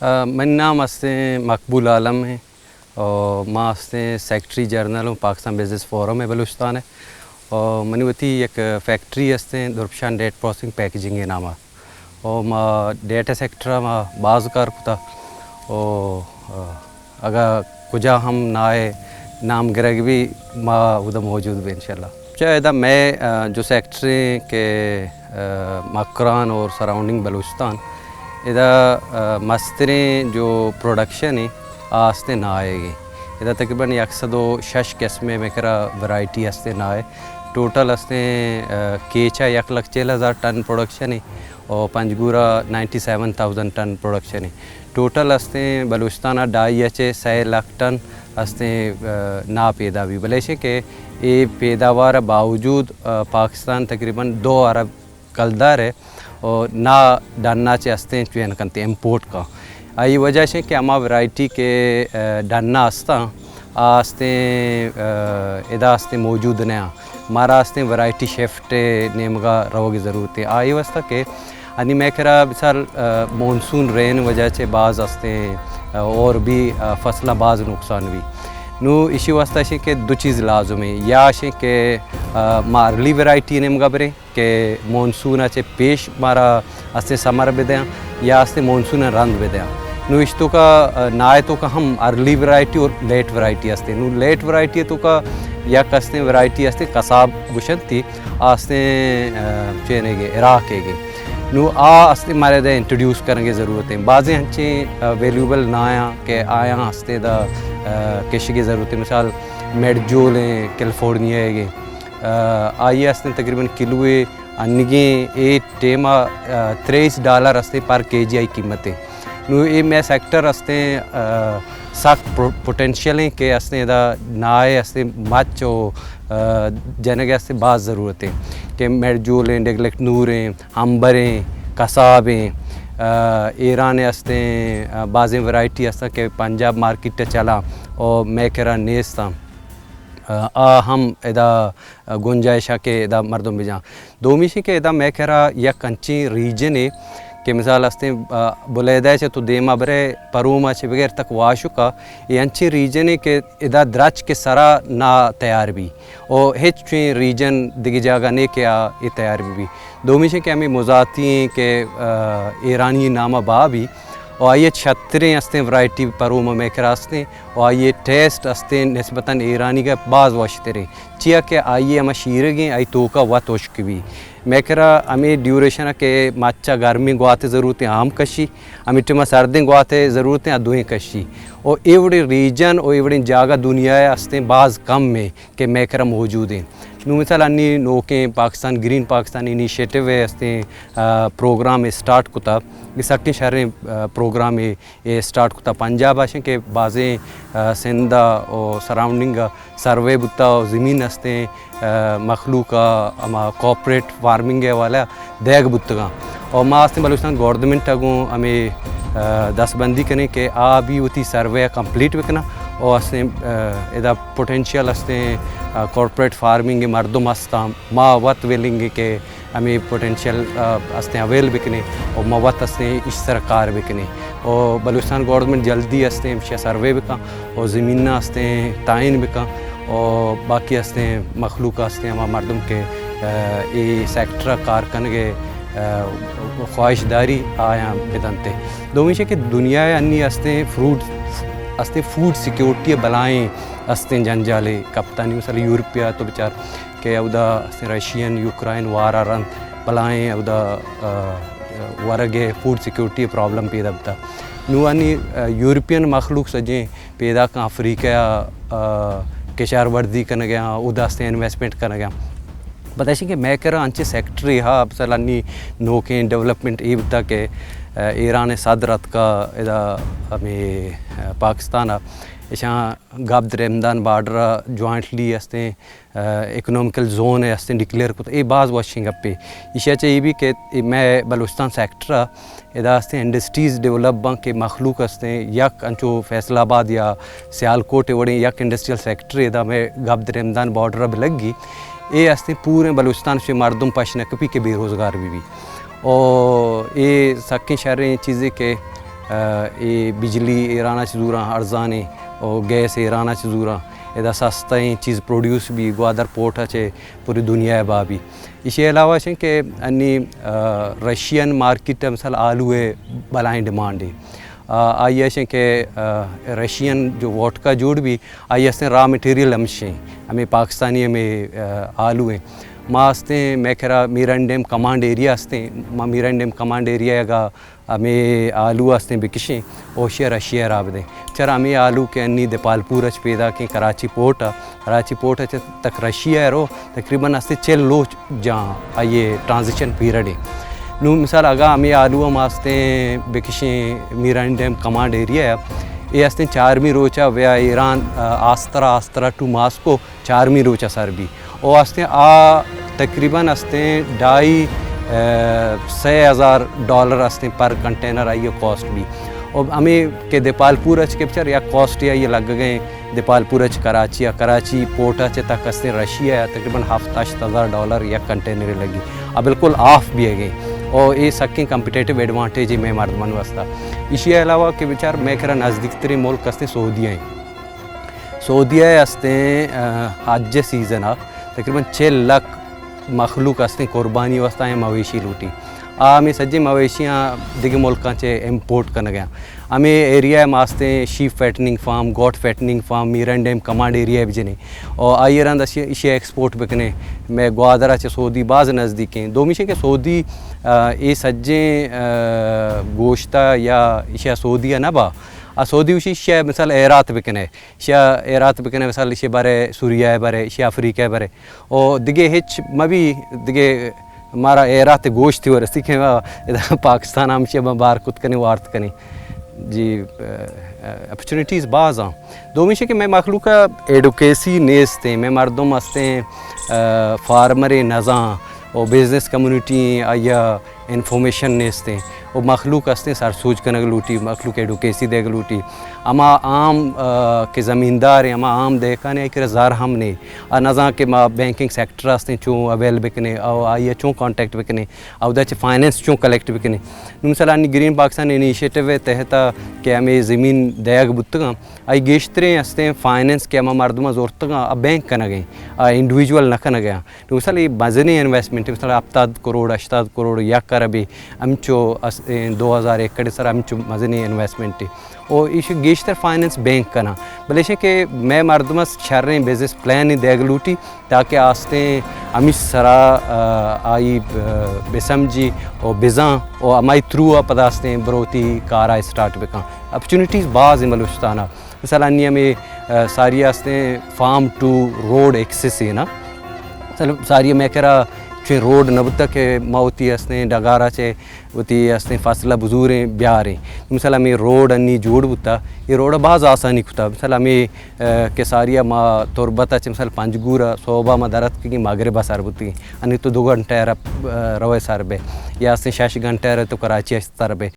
آ، منی نام استیں مقبول عالم ایں اور ما استیں سیکرٹری جنرل اوں پاکستان بزنس فورم بلوچستان ءِ۔ اور منی وتی یک فیکٹری استیں درپشان ڈیٹ پروسیسنگ پیکیجنگ ءِ نام ءَ۔ اور ما ڈیٹ ءِ سیکٹر ءَ ما باز کار کتا۔ اور، آ، اگاں کجا ہم نائے نام گرگ بی، ما اودا موجود بیں انشاءاللہ۔ چہ ادا مئے، آ، جو سیکٹر ایں کہ، آ، مکران اور سراؤنڈنگ بلوچستان، ادا، آ، مستریں جو پروڈکشن ایں، آ استیں نائیگ ایں۔ ادا تقریباً یک سد و شش قسمیں مئے کرا ورائٹی استیں نائے۔ ٹوٹل استیں، آ، کیچ ءَ یک لکھ چل ہزار ٹن پروڈکشن ایں اور پنجگور ءَ ninety seven thousand ton production ایں۔ ٹوٹل استیں بلوچستان ءَ ڈھائی ءَ چہ سئے لکھ ٹن استیں، آ، نا پیدا بی، بلے ایشیں کہ اے پیداوار ءِ باوجود، آ، پاکستان تقریباً دو ارب کلدار ءِ اور نا ڈن ءَ چہ استیں چوین کنت، امپورٹ کا۔ آئی وجہ ایشیں کہ ہما ورائٹی کہ، آ، ڈن ءَ استاں، آ استیں، آ، ادا استیں موجود نہ آں۔ مارا استیں ورائٹی شفٹ ءِ نیمگا روگ ءِ ضرورت ایں۔ آئی واسطہ کہ انی مئے کرا مثال، آ، مونسون رین وجہ چہ باز استیں، آ، اور بھی، آ، فصلاں باز نقصان بی۔ نو ایشی واسطہ ایشیں کہ دو چیز لازم ایں۔ یا ایشیں کہ، آ، ما ارلی ورائٹی نیمگا بریں کہ مونسون ءَ چہ پیش مارا استیں سمر بدیاں یا استیں مونسون ءَ رند بدیاں۔ نو ایش توکا، آ، نائے توکا ہم ارلی ورائٹی اور لیٹ ورائٹی استیں۔ نو لیٹ ورائٹی توکا یک استیں ورائٹی استیں قصاب گوشنتی، آ استیں، آ، چینگے، عراق ءِ گے۔ نو آ استیں مارا ادا انٹروڈیوس کنگ ءِ ضرورت ایں۔ بازیں انچیں، آ، ویلیوبل نایاں کہ آیاں استیں ادا، آ، کشگ ءِ ضرورت ایں۔ مثال میڈ جول ایں کیلیفورنیا ءِ گے۔ آ، آئی استیں تقریباً کلوے انگیں اے ٹیم ءَ، آ، تریس ڈالر استیں پر کے جی آئی قیمت ایں۔ نو اے مئے سیکٹر استیں، آ، سخت پو-، پوٹینشل ایں کہ استیں ادا نائے استیں مچ و، آ، جنگ استیں باز ضرورت ایں کہ میڈ جول ایں، ڈگلک نور ایں، ہمبر ایں، قصاب ایں، آ، ایران ءِ استیں، آ، بازیں ورائٹی استاں کہ پنجاب مارکیٹ ءَ چلاں اور مئے کرا نیستاں۔ آ، آ ہم ادا گنجائش ءَ کہ ادا مردم بجاں۔ دومی ایشیں کہ ادا مئے کرا یک انچیں ریجنے کہ مثال استیں، آ، بلیدہ ءَ چہ تو دیما برے پروم ءَ چہ بغیر تک واشک ءَ، اے انچیں ریجنے کہ ادا درچک ءِ سرا نا تیار بی۔ او ہچ چویں ریجن دگہ جاگہ نے کہ آ اے تیار بی بی۔ دومی ایشیں کہ ہمیں مزاتی ایں کہ، آ، ایرانی نام ءَ بہا بی۔ او آئی ءِ شتریں استیں ورائٹی پروم ءَ مئے کرا استیں۔ و آئی ءِ ٹیسٹ استیں نسبتاً ایرانیگ ءَ باز وشتریں، چیا کہ آئی ءِ ہما شیرگیں آئی توکا وت ہشک بی۔ مئے کرا ہمے ڈیوریشن ءَ کہ مچا گرمیں گوات ءِ ضرورت ایں، آ ہم کشی، ہمے ٹیما سردیں گوات ءِ ضرورت ایں، آ دوئیں کشی۔ و اے وڑیں ریجن و اے وڑیں جاگہ دنیا ءَ استیں باز کم ایں کہ مئے کرا موجود ایں۔ نوں مثال انی نوکیں پاکستان، گرین پاکستان انیشیٹو ءِ استیں، آ، پروگرام ءَ سٹارٹ کتا، اے سکیں شریں، آ، پروگرام ءَ اے سٹارٹ کتا۔ پنجاب ءَ شیں کہ بازیں، آ، سندھ ءَ و سراؤنڈنگ ءَ سروے بوتا و زمین استیں، آ، مخلوق ءَ ہما کارپوریٹ فارمنگ ءِ حوالہ ءَ دیگ بوتگاں۔ و ما استیں بلوچستان گورنمنٹ ءَ گوں ہمے، آ، دستبندی کنیں کہ آ بھی وتی سروے ءَ کمپلیٹ بکناں و استیں، آ، ادا پوٹینشل استیں، آ، کارپوریٹ فارمنگ ءِ مردم استاں، ما وت ویلنگ ایں کہ ہمے پوٹینشل، آ، استیں اویل بکنیں و ما وت استیں ایش سر کار بکنیں و بلوچستان گورنمنٹ جلدی استیں ہمشی سروے بکن و زمیناں استیں تعین بکن و باقی استیں مخلوق استیں ہما مردم کہ، آ، اے سیکٹر ءَ کار کنگ ءِ، آ، خواہش داری آیاں بدنت۔ دومی چہ کہ دنیا ءَ انی استیں فروٹ، استیں فوڈ سیکیورٹی ءِ بلائیں استیں جنجالے کپتانی، مثلا یورپیا تو بچار کہ اودا استیں رشین یوکرائن وار ءَ رند بلائیں اودا، آ، ورگ ءِ فوڈ سیکیورٹی ءِ پرابلم پیدا بوتا۔ نوں انی، آ، یورپین مخلوق سجیں پیداکاں افریقہ ءَ، آ، کشاورزی کنگ ءَ آں، اودا استیں انویسٹمنٹ کنگ ءَ آں۔ پدا ایشی کہ مئے کرا انچیں سیکٹرے ہا، مثلا انی نوکیں ڈیولپمنٹ اے بوتا کہ، آ، ایران ءِ صدر اتکا ادا ہمے، آ، پاکستان ءَ، ایشاں گبد رمدان بارڈر ءَ جوائنٹلی استیں، آ، اکنامیکل زون ءَ استیں ڈکلیئر کت۔ اے باز وشیں گپے۔ ایشی ءَ چہ اے بھی کہ اے مئے بلوچستان سیکٹر ءَ ادا استیں انڈسٹریز ڈیولپ باں کہ مخلوق استیں، یک انچو فیصل آباد یا سیالکوٹ ءِ وڑیں یک انڈسٹریل سیکٹر ادا مئے گبد رمدان بارڈر ءَ بہ لگی، اے استیں پوریں بلوچستان ءَ چہ مردم پش نہ کپی کہ بے روزگار بہ بی۔ او اے سکیں شریں چیزے کہ آ، اے بجلی ایران ءَ چہ زوراں ارزانیں، او گیس ایران ءَ چہ زوراں، ادا سستیں چیز پروڈیوس بی، گوادر پورٹ ءَ چہ پوری دنیا ءَ بہا بی۔ ایشی ءَ علاوہ اش کہ انی، آ، رشین مارکیٹ ءَ مثال آلو ءِ بلائیں ڈیمانڈ ہے۔ آ، آئی اش کہ، آ، رشین جو ووڈکا جوڑ بی، آئی استیں را مٹیریل ہمشیں، ہمیں پاکستانی ہمیں، آ، آلو ہیں۔ ما استیں، مئے کرا میران ڈیم کمانڈ ایریا استیں، ما میران ڈیم کمانڈ ایریا ءَ گا ہمے آلو استیں بکشیں، او ایشی ءَ رشیا ءَ را بدیں۔ چرا ہمے آلو کہ انی دیپال پور ءَ چہ پیداکیں کراچی پورٹ ءَ، کراچی پورٹ ءَ چہ تک رشیا ءَ رو، تقریباً استیں چل روچ جاں آئی ءِ ٹرانزیشن پیریڈ ہے۔ نوں مثال اگاں ہمے آلو ءَ ما استیں بکشیں میرانی ڈیم کمانڈ ایریا ءَ، اے استیں چارمی روچ ءَ ویا ایران، آ، آسترا، آسترا ٹو ماسکو، چارمی روچ ءَ سر بی۔ او استیں آ تقریباً استیں ڈھائی، آ، سے ہزار ڈالر استیں پر کنٹینر آئی ءِ کاسٹ بی۔ او ہمیں کہ دیپال پور ءَ چہ کہ بچار یک کاسٹ آئی ءِ لگگیں دیپال پور ءَ چہ کراچی ءَ، کراچی پورٹ ءَ چہ تک استیں رشیا ءَ تقریباً ہفت ہشت ہزار ڈالر یک کنٹینر لگی۔ آ بالکل آف بیگیں۔ او اے سکیں کمپیٹیٹو ایڈوانٹیج ہے مئے مردمانی واسطہ۔ ایشی ءَ علاوہ کہ بچار مئے کرا نزدیک تریں ملک استیں سعودیہ ہیں۔ سعودیہ ءَ استیں، آ، حج سیزن ءَ تقریباً چل لکھ مخلوق استیں قربانی واسطہ ہیں مویشی لوٹی۔ آ ہمیں سجیں مویشیاں دگہ ملکاں چہ امپورٹ کنگ ءَ۔ ہمیں ایریا ءَ ما استیں شیپ فیٹننگ فارم، گوٹ فیٹننگ فارم، میران ڈیم کمانڈ ایریا ءَ بجنیں۔ اور آئی رند اشی، اشی ایکسپورٹ بکنیں۔ مئے گوادر ءَ چہ سعودی باز نزدیکیں۔ دومی شے کہ سعودی، آ، اے سجیں، آ، گوشت ءَ یا اشی سعودی ءَ نہ با۔ آ سعودی وشی اشی مثال ایرات بکنے۔ شیا ایرات بکنے، مثال ایشی برے سوریا ءَ برے، ایشی افریقہ ءَ برے۔ او دگہ ہچ مبی، دگہ مارا ایرات گوشتی ورسی کہ ما ادا پاکستان ہم شیا ما بار کت کنی، وارت کنی۔ جی، آ، آ، اپرچونیٹیز باز ہیں۔ دومی شے کہ مئے مخلوق ءَ ایڈوکیسی نیست ہیں، مئے مردم استیں، آ، فارمر نزاں او بزنس کمیونٹی آیا انفارمیشن نیستیں، او مخلوق استیں سرسوج کنگ لوٹی، مخلوق ایڈوکیسی دیگ لوٹی۔ ہما عام، آ، کہ زمیندار ہیں، ہما عام دہکان ہیں، آئی کرا زر ہم نہیں۔ آ نزان کہ ما بینکنگ سیکٹر استیں چون اویل بکنے، او آئی چون کانٹیکٹ بکنے، او دا چہ فائننس چون کلیکٹ بکنے۔ نو مثلاً انی گرین پاکستان انیشیٹو ءِ تحت کہ ہمیں زمین دیگ بوتگاں، آئی گیشتریں استیں فائننس کہ ہما مردماں زورتگاں، آ بینک کنگیں، آ انڈیویجول نہ کنگیں۔ نو مثال اے مزنیں انویسٹمنٹ، مثال ہپتاد کروڑ، ہشتاد کروڑ، یک اربے، ہمچو اس-، اے، دو ہزار ایکڑ سر ہمچو مزنیں انویسٹمنٹ۔ او ایش گیشتر فائننس بینک کنا۔ بلے ایش کہ مئے مردم اس شریں بزنس پلان دیگ لوٹی تاکہ آستیں ہمیش سرا، آ، آئی، آ، بسمجی او بزاں او ہمائی تھرو آ پدا آستیں بروتی کارا اسٹارٹ بکن۔ اپرچونیٹیز باز ہیں بلوچستان ءَ۔ مثلاً انی ہمیں، آ، ساری استیں فارم ٹو روڈ ایکسس ہے نا۔ مثلاً ساری مئے کرا چویں روڈ نہ بوتا کہ ما وتی استیں ڈگارا چہ وتی استیں فصل بزوریں بیاریں۔ مثلاً ہمیں روڈ انی جوڑ بوتا، یہ روڈ باز آسانی کتا۔ مثلاً ہمیں، آ، کہ ساری ما تربت چہ مثلاً پنجگور صوبہ ما درت کی مغرب سر بوتی۔ انی تو دو گھنٹہ را، آ، روے سر بے۔ یا استیں شش گھنٹہ را تو کراچی سر بے۔